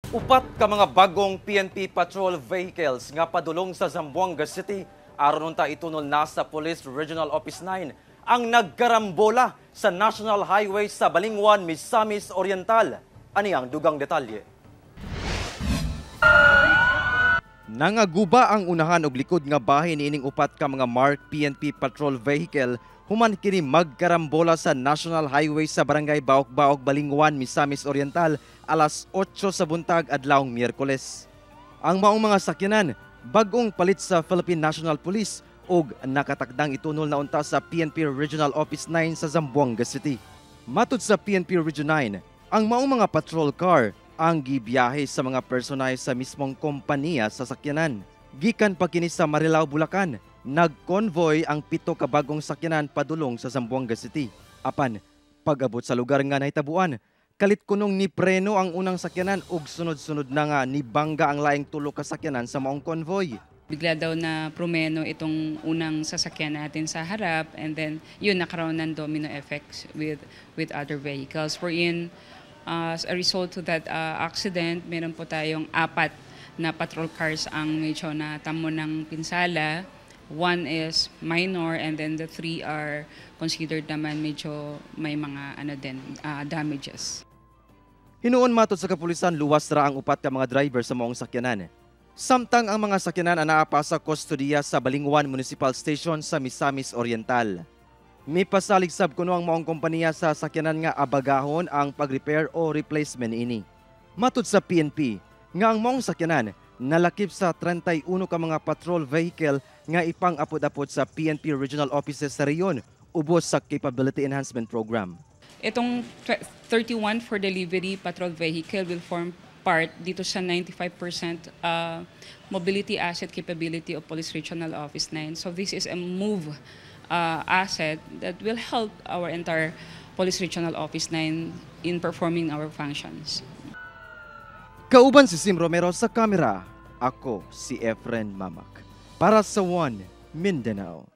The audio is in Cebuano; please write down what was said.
Upat ka mga bagong PNP patrol vehicles nga padulong sa Zamboanga City aron unta itunol na sa Police Regional Office 9 ang nagkarambola sa National Highway sa Balingwan, Misamis Oriental. Ani ang dugang detalye. Nangaguba ang unahan og likod nga bahin niining upat ka mga marked PNP patrol vehicle human kini magkarambola sa National Highway sa Barangay Baok-Baok, Balingwan, Misamis Oriental alas 8 sa buntag adlawng Miyerkules. Ang maong mga sakyanan bagong palit sa Philippine National Police ug nakatakdang itunol na unta sa PNP Regional Office 9 sa Zamboanga City. Matud sa PNP Region 9, ang maong mga patrol car ang gibiyahe sa mga personay sa mismong kompanya sa sakyanan. Gikan pa kini sa Marilao, Bulacan, nag-convoy ang pito ka bagong sakyanan padulong sa Zamboanga City. Apan, pag-abot sa lugar nga nahitabuan, kalit kunong ni preno ang unang sakyanan ug sunod-sunod na nga nibangga ang laing tulo ka sakyanan sa maong convoy. Bigla daw na prumeno itong unang sasakyan natin sa harap and then yun, nakaroon ng domino effects with other vehicles. Wherein as a result to that accident, meron po tayong apat na patrol cars ang medyo natamo ng pinsala. One is minor and then the three are considered naman medyo may mga ano din damages. Hinuon, matod sa kapulisan, luwas ra ang upat ka mga driver sa maong sakyanan. Samtang ang mga sakyanan anaa pa sa kustodiya sa Balingwan Municipal Station sa Misamis Oriental. Mipasalig sab kuno ang maong kompanya sa sakyanan nga abagahon ang pag-repair o replacement ini. Matud sa PNP nga ang maong sakyanan nalakip sa 31 ka mga patrol vehicle nga ipang-apod-apod sa PNP Regional Offices sa rehiyon ubos sa Capability Enhancement Program. Itong 31 for delivery patrol vehicle will form part dito sa 95% mobility asset capability of Police Regional Office 9. So this is a move asset that will help our entire Police Regional Office 9 in performing our functions. Kauban si Sim Romero sa kamera. Ako si Efren Mamak. Para sa One Mindanao.